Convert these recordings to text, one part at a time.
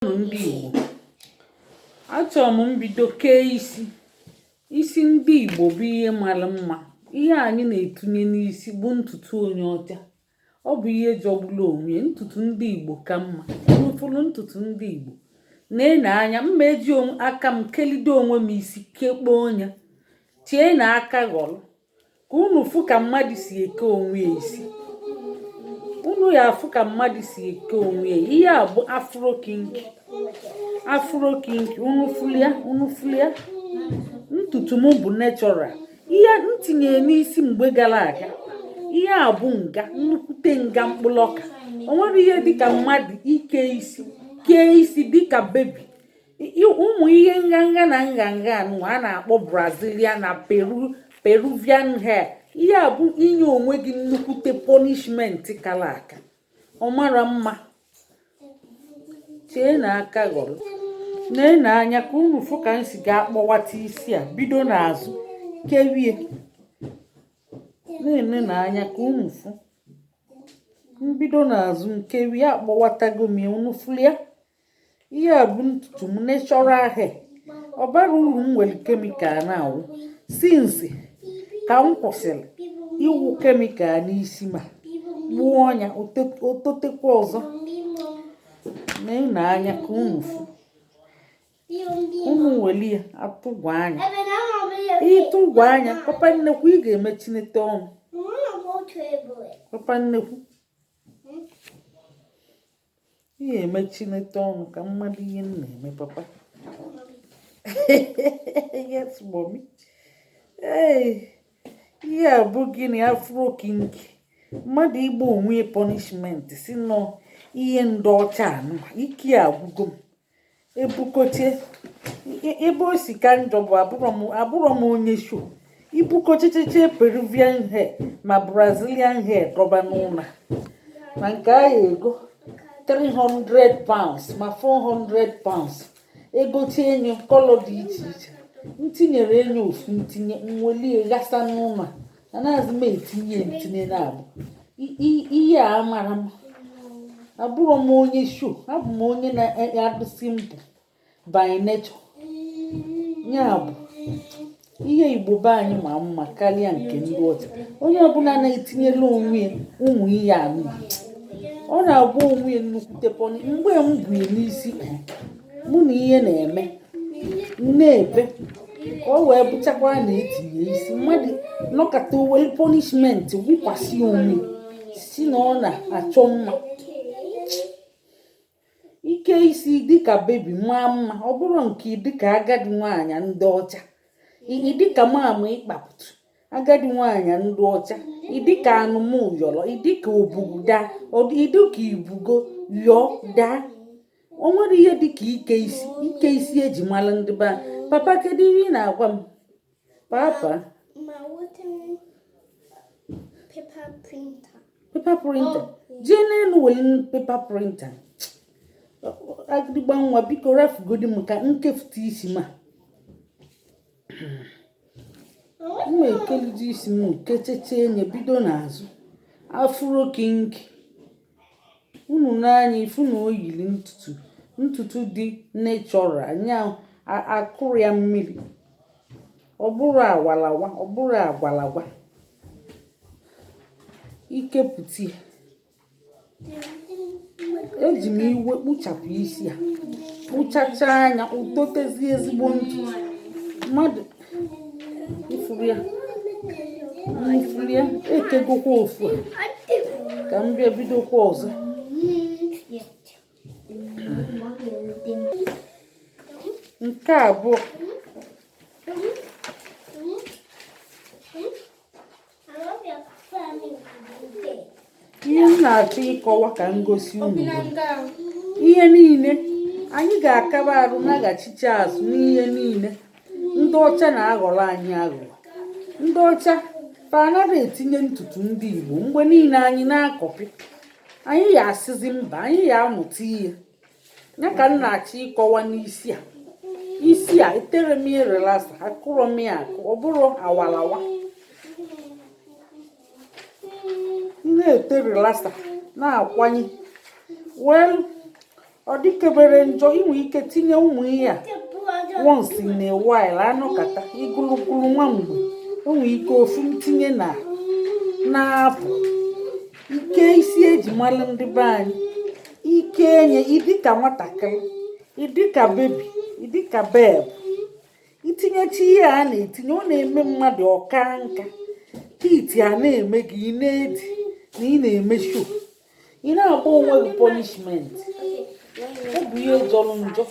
Ndị Igbo, achọrọ m mbido kee isi. Isi ndị Igbo bụ ihe mara mma. Ihe anyị na-etinye n'isi bụ ntutu onye ọcha. Ọ bụ ihe jọgburu onwe ya. Ntutu ndị Igbo ka mma. Ụfụrụ ntutu ndị Igbo na-ene anya mma. Eji aka m kelido onwe m isi, kekpoo onye chee na aka ghọrọ ka unu fụ ka mmadụ si eke onwe ya isi. Unu ya afụ ka mmadụ si eke onwe ya. Ihe a bụ afro kinky, afro kinky. Unu fụlia, unu fụlia. Ntutu m bụ natural. Ihe m tinyere n'isi mgbe gara aga, ihe a bụ nga nnukwute nga mkpụrụ ọka. O nwere ihe dịka mmadụ ike isi, kee isi dịka baby. Ụmụ ihe nganga na nganga anụ a na-akpọ Brazilian na Peruvian hair, ihe a bụ inye onwe gị nnukwute punishment kara aka. Ọ mara mma, chee na aka ghọrọ. Nee anya ka unu fụ ka m si ga-akpọwata isi a, bido n'azụ kewie. Na-ene n'anya ka unu fụ mbido n'azụ nkewie. Akpọwatago m ya, unu fụrụ ya. Ihe a bụ ntutu m, natural hair. Ọ bara uru. M nwere chemical na-awụ since ka m kwụsịrị iwu chemical n'isi, ma gbuo ọnya ototekwa ọzọ. Nee anya ka unu fụ. Unu weli ya atụgwa anya, ịtụgwa anya. Papa nnekwu, ị ga-emechinete ọnụ. Papa nnekwu, ị ga-emechinete ọnụ ka mmadụ ihe m na-eme. Papa, yes mommy. Ee, ihe a bụ gịnị? Afro kinky. Mmadụ igba onwe ya punishment si nọ ihe ndị ọcha anụ. Ike agwụgo m ebukoche. Ebe o si ka njọ bụ abụrọ m onye show. Ibukochecheche Peruvian hair ma Brazilian hair dọba n'ụlọ, ma nke ahụ ego £300 ma £400, egochi enyo colour dị iche iche. Ntinyere enyo ofu ntinye, nwelie ghasa n'ụlọ. Anaghịzi m etinye ntinye na abụ ihe a amara m. Abụrọ m onye show, abụ m onye na-adị simple by nature. Ya bụ ihe Igbo be anyị ma mma karịa nke ndị ọcha. Onye ọbụla na-etinyela onwe ya ụmụ ihe anụ, ọ na-agba onwe ya nnukwute pony. Mgbe m bụ ya n'isi, mụ na ihe na-eme na-ebe ka ọ wee bụchakwa na-etinye isi mmadụ nọkata were punishment wụkwasị onwe si na ọ na-achọ mma. Ike isi dịka baby maa mma, ọ bụrụ nke dịka agadi nwaanyị ndị ọcha, ịdịka mamụ ịkpapụtụ agadi nwaanyị ndị ọcha, ịdịka anụmụyọrọ, ịdịka obugu daa, ịdịka ibugo yọọ daa. O nwere ihe dịka ike isi, ike isi eji mara ndị be anyị. Papa, kedu ihe ị na-agwa m, papa? Ma wooden paper printer. Paper printer? Jee n'elu were paper printer. Agịdịgba nwa, biko rafugodi m ka nkefute isi m a. M ekelide isi m, kecheche enye, bido n'azụ. Afro kinky, unu n'anya ifu na o yiri ntutu, ntutu dị natural nya akụrụ ya mmiri. Ọ bụrụ awalawa, ọ bụrụ agwalagwa ikepụta ya. Eji m iwe kpụchapụ isi a, kpụchacha anya, utotezi ezigbo ntutu mmadụ. Ifuru ya, ifuru ya. Ekegokwa ofu a ka m bịa bidokwa ọzọ. Nke abụọ, ihe m na-achọ ịkọwa ka m gosi unu, ihe niile anyị ga-akaba arụ naghachicha azụ n'ihe niile ndị ọcha na-aghọrọ anyị aghụghọ. Ndị ọcha fa anaghị etinye ntutu ndị Igbo. Mgbe niile anyị na-acopy. Anyị ya asịzi mba, anyị ya amụta ihe. Ya ka m na-achọ ịkọwa n'isi a. Isi a, etere m ya relaxer, akụrọ m ya akụ. Ọ bụrụ awalawa m na-ete relaxer na-akwanye. Well, Ọ dịkebere njọ. Inwe ike tinye ụmụ ihe a once in a while, anọkata igulugulu nwa mgbe o nwee ike ofu ntinye na na-apụ. Ike isi eji mara ndị be anyị, ike enye ịdịka nwatakịrị, ịdịka baby, ịdịka babe. Itinyecha ihe a na-etinye, ọ na-eme mmadụ ọka nka hiti a na-eme gị. Ị na-edi na ị na-eme show, ị na-agba onwe gị punishment. Ọ bụ ihe jọrọ njọ.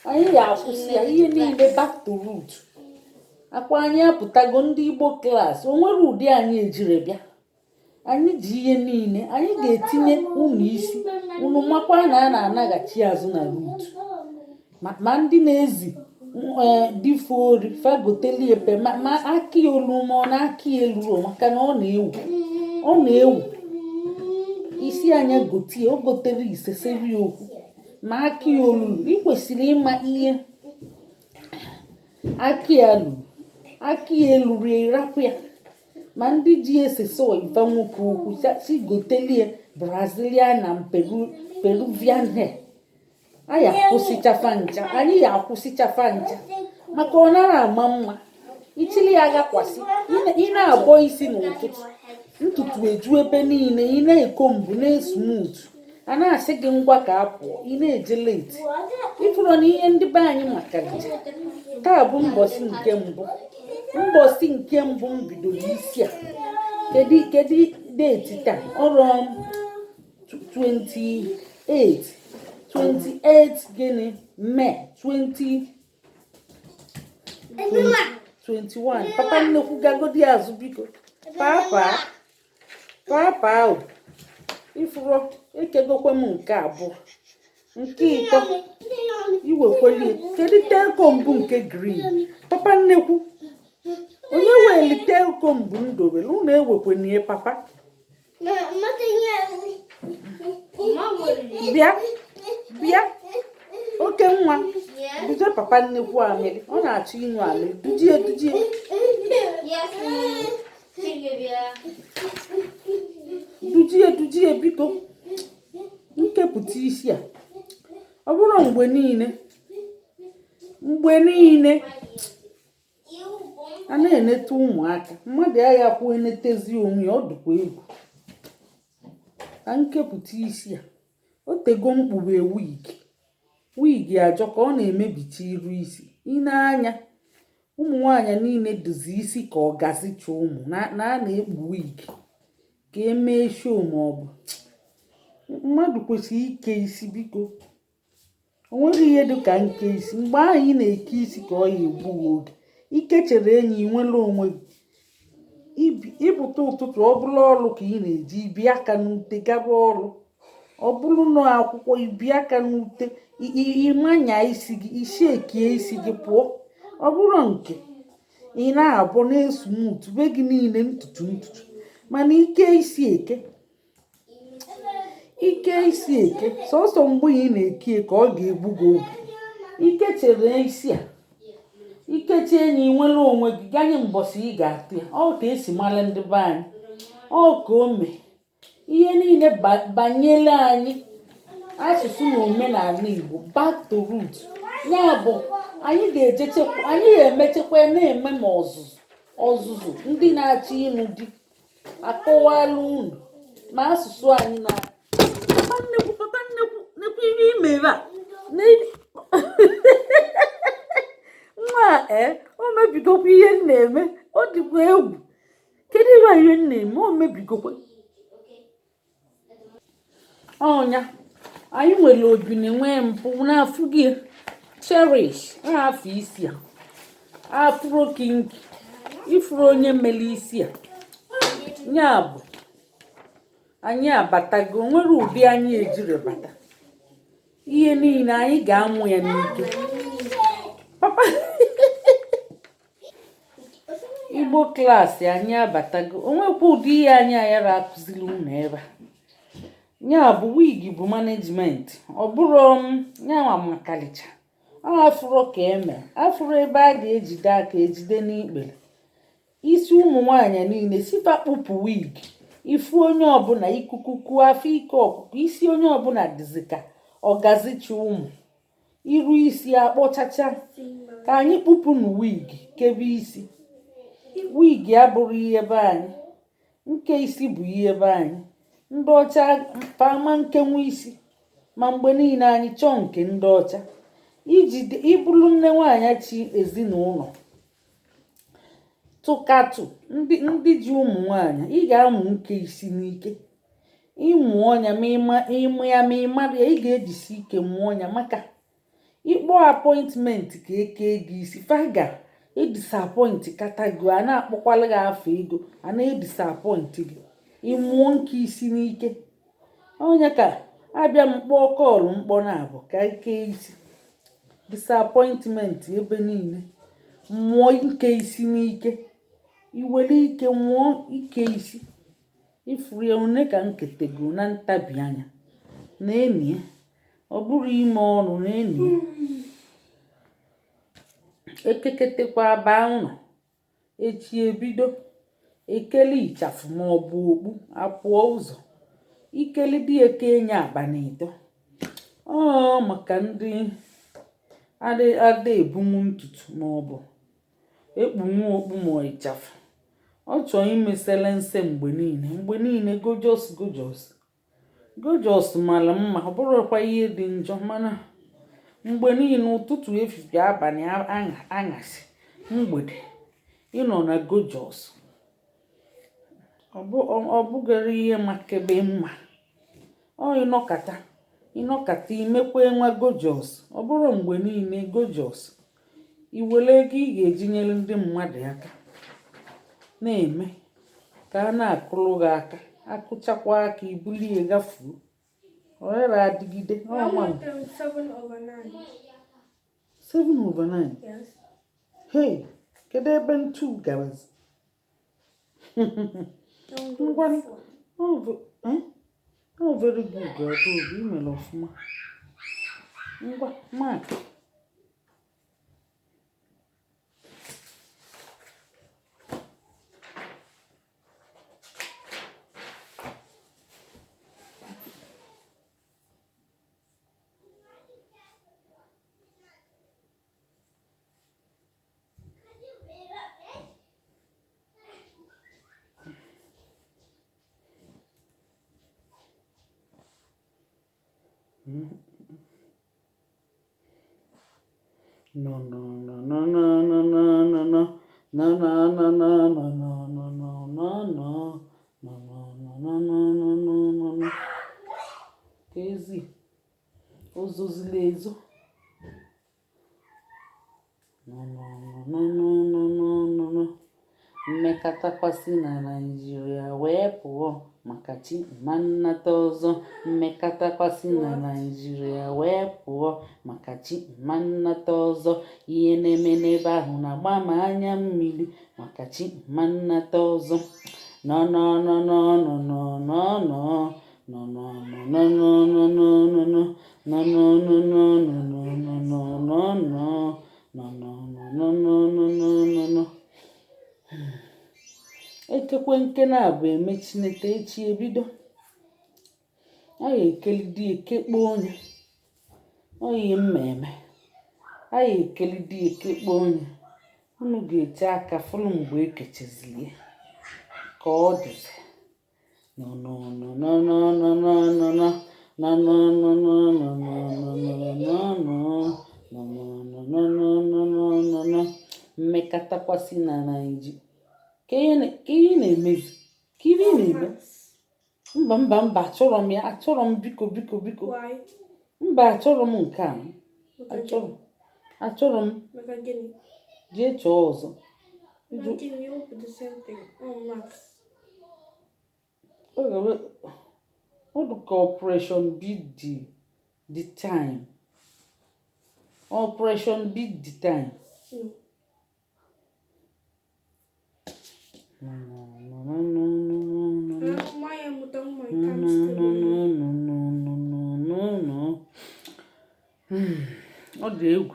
Anyị ga-akwụsị ya, ihe niile back to root. Akwa anyị apụtago. Ndị Igbo Class, o nwere ụdị anyị ejire bịa. Anyị ji ihe niile anyị ga-etinye unu isi. Unu makwa na a na-anaghachi azụ na root. Ma ndị na-ezi difori fagoteliepe ma akị olu, ma ọ na-akị elu, maka na ọ na-ewu, ọ na-ewu isi anya gotie. O gotere ise seri okwu ma akị olulu. Ị kwesịrị ịma ihe akị ya luru, akị ya eluru, ịrapụ ya. Ma ndị ji esese ife nwoke okwu si gotelie Brazilian na Peruvian hair. Anyị akwụsịchafa ncha, anyị ya akwụsịchafa ncha, maka ọ nara ama mma. Ichili ya gakwasị, ị na-abọ isi n'ụtụtụ, ntutu eju ebe niile. Ị na-eko mbụ na-esmooth, a na-asị gị ngwa ka a pụọ, ị na-eje late. Ịfụrụ na ihe ndị be anyị makarịcha. Taa bụ mbọsị nke mbụ, mbọsị nke mbụ m bidoro isi a. Kedu date taa? Ọrụ 28, 28 gịnị? Mee 2021. Papa nnekwu, gagodi azụ biko. Papa, papa o ifuru ekegokwe m nke abụọ, nke ịtọ iwekwelie. Kedu tail comb nke green? Papa nnekwu, onye weli tail comb m dobere? Unu ewekwanie. Papa, bịa, bịa. Oke nwa, duje papa nnekwu amịrị. Ọ na-achọ ịnyụ amịrị. Dujie, dujie. Yes. Bịa. Dujie, dujie biko. Nkepụta isi a, ọ bụrụ mgbe niile, mgbe niile a na-eneta ụmụaka, mmadụ agha kwuo enetezi onwe ya. Ọ dịkwa egwu ka nkepụta isi a. O tego mkpube wig. Wig ajọ ka ọ na-emebicha iru isi. Ị na-anya ụmụ nwanyị niile dozi isi ka ọ gazicha ụmụ na a na-ekpu wig ka emee show. Ma ọ bụ mmadụ kwesịrị ike isi biko. O nwere ihe dị ka nke isi. Mgbe ahụ ị na-eke isi ka ọ ya egbu gị oge ike chere enyi nwere onwe gị. Ịpụta ụtụtụ, ọ bụla ọrụ ka ị na-eji ibi aka n'ute gaba ọrụ, ọ bụrụ na akwụkwọ ibi aka n'ute, ịmanya isi gị, isi ekie isi gị pụọ. Ọ bụrụ nke ị na-abọ na-esmooth be gị niile ntutu ntutu. Mana ike isi eke, ike isi eke sọsọ mgbe ị na-eke ka ọ ga-egbu gị oge. Ike chere isi a, ikechi enyi nwere onwe gị ganye mbọsị ị ga-atụ ya. Ọ ka esi mara ndị be anyị, ọ ka o mee ihe niile banyere anyị, asụsụ na omenala Igbo, back to root. Ya bụ anyị ga-ejechekwa, anyị ga-emechekwa na-eme ma ọzụzụ, ọzụzụ ndị na-achọ ịnụ di, akọwala unu ma asụsụ anyị na. Papa nnekwu, papa nnekwu, nekwu ihe imere a. Nwa a ee, o mebigokwa ihe m na-eme. Ọ dịkwa egwu. Kedu ihe a ihe m na-eme? O mebigokwa ọnya. Anyị nwere obine, nwee mpụ n'afọ gị. Cherish afọ isi a, afro kinky. Ifuru onye mere isi a, ya bụ anyị abatago. Nwere ụdị anyị ejiri bata. Ihe niile anyị ga-amụ ya n'ike. Papa, Igbo Class, anyị abatago. Onwekwa ụdị ihe anyị ayara akụziri unu ebe a. Ya bụ wig bụ management. Ọ bụrụ m nyanwa makalicha ọ afụrụ ka eme afụrụ ebe a ga-ejide aka ejide n'ikpere isi. Ụmụ nwanyị niile sifa kpụpụ wig. Ifu onye ọbụla ikuku kuo afọ ike ọkụkụ isi onye ọbụla dịzi ka Ọgazi chi ụmụ iru isi akpọchacha. Ka anyị kpụpụ na wig kebe isi. Wig abụrụ ihe be anyị, nke isi bụ ihe be anyị. Ndị ọcha fama nkenwu isi, ma mgbe niile anyị chọọ nke ndị ọcha. Iji ịbụrụ nne nwaanyị chi ezinụlọ tụkatụ ndị ji ụmụ nwaanyị, ị ga-amụ nke isi n'ike. Ịmụ ọnya ma ịmụ ya ma ịmara ya, ị ga-ejisi ike mụọ ọnya, maka ịkpọ appointment ka eke gị isi, faga edisappoint kata gị, a na-akpọkwala gị afọ ego, a na-edisappoint gị. Ịmụọ nke isi n'ike. Onye ka abịa m kpọọ call mkpọ na abụ ka eke isi, disappointment ebe niile. Mụọ nke isi n'ike, iwere ike mụọ ike isi. Ifuru ya one ka nketego na ntabi anya na enyi ya, ọ bụrụ ime ọnụ na enyi ya. Ekeketekwa baa ụlọ echi, ebido ekele ịchafụ maọbụ okpu apụọ ụzọ ikeli dị eke enye abalị ịtọ. Ọ maka ndị ada ebunwu ntutu maọbụ ekpunwu okpu ma ịchafụ, ọ chọọ ime selense mgbe niile, mgbe niile. Gorgeous, gorgeous, gorgeous mara mma, ọ bụrụkwa ihe dị njọ, mana mgbe niile, ụtụtụ, efifie, abalị, anyasị, mgbede, ịnọ na gorgeous, ọ bụgara ihe makebe mma. Ọ ịnọkata ịnọkata imekwa nwa gorgeous, ọ bụrụ mgbe niile gorgeous, iwere ego ị ga-eji nyere ndị mmadụ aka na-eme ka a na-akụrụ gị aka, akụchakwa aka, ibulie gafuo, ọ ghara adịgide. I ọnwa want them 7 over 9. 7 over 9? Yes. Hey, kedu ebe ntu gawazi? Don't go Ngwanụ. four. Oh, eh? Oh, very good, Adaobi, i mere ọfụma. Ngwa, mark. No, no, no, no, no, no, no, no, no. No, no, no, no, no, no, no, no, no, no. No, no, no, no, no, no, no, no, no. Ka ezi ozozila ezo. No, no, no, no, no, no, no, no. Mmekọtakwasị na Naịjirịa wee pụọ maka chi ma nnata ọzọ. Mmekọtakwasị na Naịjirịa wee pụọ maka chi ma nnata ọzọ. Ihe na-eme n'ebe ahụ na-agba m anya mmiri maka chi ma nnata ọzọ. No, no, no, no, no, no, no, no. No, no, no, no, no, no, no, no, no. No, no, no, no, no, no, no, no, no, no. No, no, no, no, no, no, no, no. Ekekwe nke na-abụ emechinete echi ebido a ga-ekelidi ekekpe onye oyi mmemme a ga-ekelidi ekekpe onye. Unu ga-eche aka fụrụ mgbe ekechazili ya ka ọ dịzi. No, no, no, no, no, no, no, no, no. No, no, no, no, no, no, no, no, no, no. No, no, no, no, no, no, no, no. Mmekọtakwasị na Naịjirịa ka ihe na-emezi, ka ihe ị na-eme. Mba, mba, mba, achọrọ m ya, achọrọ m, biko, biko, biko. Why? Mba, achọrọ m nke a. Maka Achọrọ gịnị? achọrọ m. Maka gịnị? Jee chọọ ọzọ. Maka gịnị? You put the same thing. Oh, maths. Ọ ọ dị ka operation beat the time, operation beat the time. No. No, no, no, no, no, no. Why am I my No, times no, table? no, no, no, no, no, no, no. Ọ dị egwu.